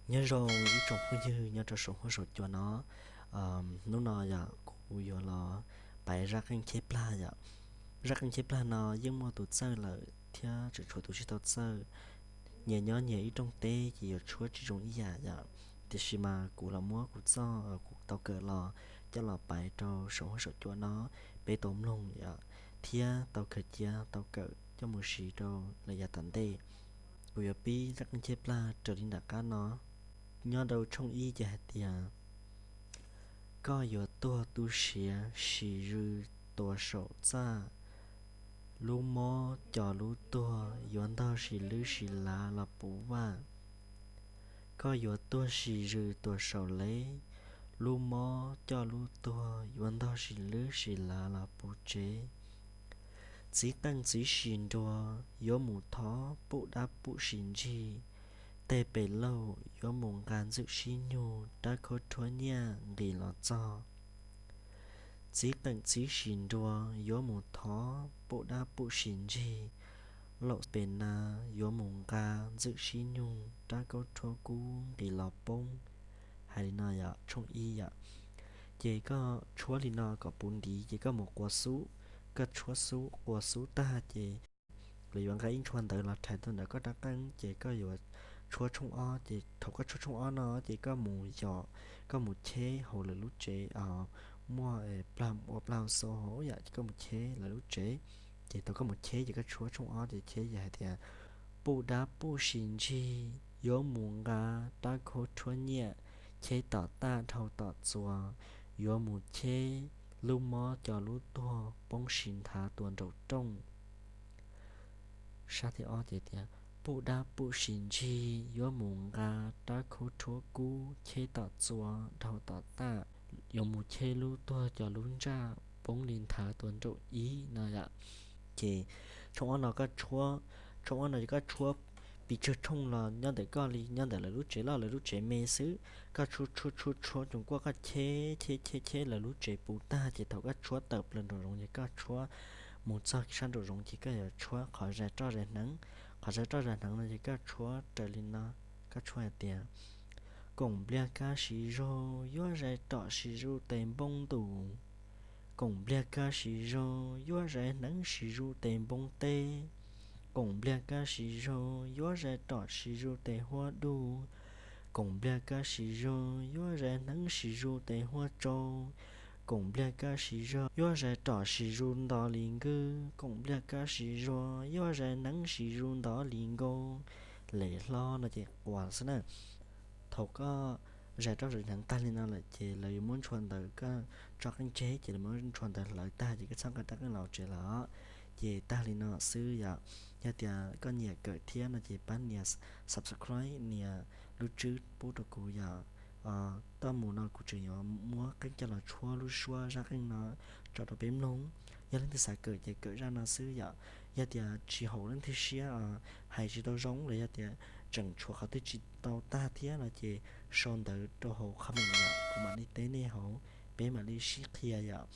Nyob zoo ib tsoom phooj ywg nyob rau saum huab saum cua no. Hnub no yog kuv yuav los paiv zaj qeej cheb plag yom. Zaj qeej cheb plag no yeej muaj tus txawj lawm thiab tseem tshuav tus tsis tau txawj. Nyias nyob nyias ib rooj teb ces yuav tshuab tsis zoo ib yam yom. Tiam sis mas kuv los muab kuv txoj kuv tau kawm los coj los paiv rau saum huab saum cua no, peb tau mloog yom, thiab tau khaws cia tau kawm coj mus siv rau lawm yav tom ntej. Kuv yuav pib zaj qeej cheb plag raws li nram qab no. Nyob rau tshooj ib ces hais tias, koj yuav tuag tu siav sis zws tuas saum txaj, lub mob coj lub tuag yuav ntog sis lwb sis lav los puv vaj. Koj yuav tuag sis zws tuas saum lev, lub mob coj lub tuag yuav ntog sis lwb sis lav los puv tsev. Txiv qeej txiv sis nruas yuav mus thov puj dab puj sis ntsig, tej pem laug yuav mus nqa ntxwm sib nyug rab khaub rhuab nyiaj nqis los txog. Txiv qeej txiv sis nruas yuav mus thov puj dab puj sis ntsig, laum pem na yuav mus nqa ntxwm sib nyug rab khaub rhuab kub nqis los poob. Hais li no yom, tshooj ib yom. Ces koj tshuab li no kom puv ntiv ces koj mus qua xub, koj tshuab xub qua xub tag ces lawv yuav nqa ib ntshua ntawv los rhais tuaj ntawm koj rab qeej ces koj yuav tshuab tshooj ob ces thaum koj tshuab tshooj ob no ces koj mus yos, koj mus cheb hauv lawv lub tsev muaj ua plag xo hauv yom, ces koj mus cheb lawv lub tsev. Ces thaum koj mus cheb ces koj tshuab tshooj ob ces cheb ces hais tias, puj dab puj sis ntsig yuav mus nqa rab khaub rhuab nyiaj, cheb tom taj dhau tom txuas, yuav mus cheb lub mob coj lub tuag poob sis nthav tuas nraum rooj. Sab thib ob ces tias, puj dab puj sis ntsig yuav mus nqa rab khaub rhuab kub cheb tom txuas dhau tom taj, yuav mus cheb lub tuag coj lub ntsaj poob li nthav tuas nraum ib no yom. Ces tshooj ob no koj tshuab, tshooj ob no ces koj tshuab pes tsawg tshooj los nyob ntawm koj li, nyob ntawm lawv lub tsev loj lawv lub tsev me xwb. Koj tshuab tshuab tshuab tshuab tsoos kuaj koj cheb cheb cheb cheb lawv lub tsev puv tag ces thaum koj tshuab tawm plaws nraum zoov ces koj tshuab mus txog sab nraum zoov ces koj yuav tshuab qhov zais roj zais hneev. Qhov zais roj zais hneev no ces koj tshuab raws li no, koj tshuab hais tias, koom npliag kab sis zog yuav zais roj sis zuj tes npoo ntuj, koom npliag kab sis zog yuav zais hneev sis zuj tes npoo teb, koom npliag kab sis zog yuav zais roj sis zuj tes huab dub, koom npliag kab sis zog yuav zais hneev sis zuj tes huab tsau, koom npliag kab sis zog yuav zais roj sis zuj ntov li nkws, koom npliag kab sis zog yuav zais hneev sis zuj ntov li nkaus. Lem hlo no ces quas xwb na. Thaum koj zais roj zais hneev tag li no lawm ces lawv yuav muab ntshua ntawv koj tso qeej tseg ces lawv muab ntshua ntawv hlawv tag ces koj txhob nqa rab qeej los tsev lawm. Ces tag li no xwb yom. Yog tias koj nyiam kawm thiab no ces pab nias subscribe nias lub tswb pub rau kuv yom. Txuas mus no kuv tseem yuav muab qeej coj los tshuab lub suab zaj qeej no tso rau peb mloog. Yog leej twg xav kawm ces kawm zaj no xwb yom. Yog tias tsis haum leej twg siab, hais tsis tau zoo los yog tias tseem tshuav qhov twg tsis tau tag thiab no ces sau ntawv rau hauv comment yom, kuv mam li teb nej hauv, peb mam li sib qhia yom.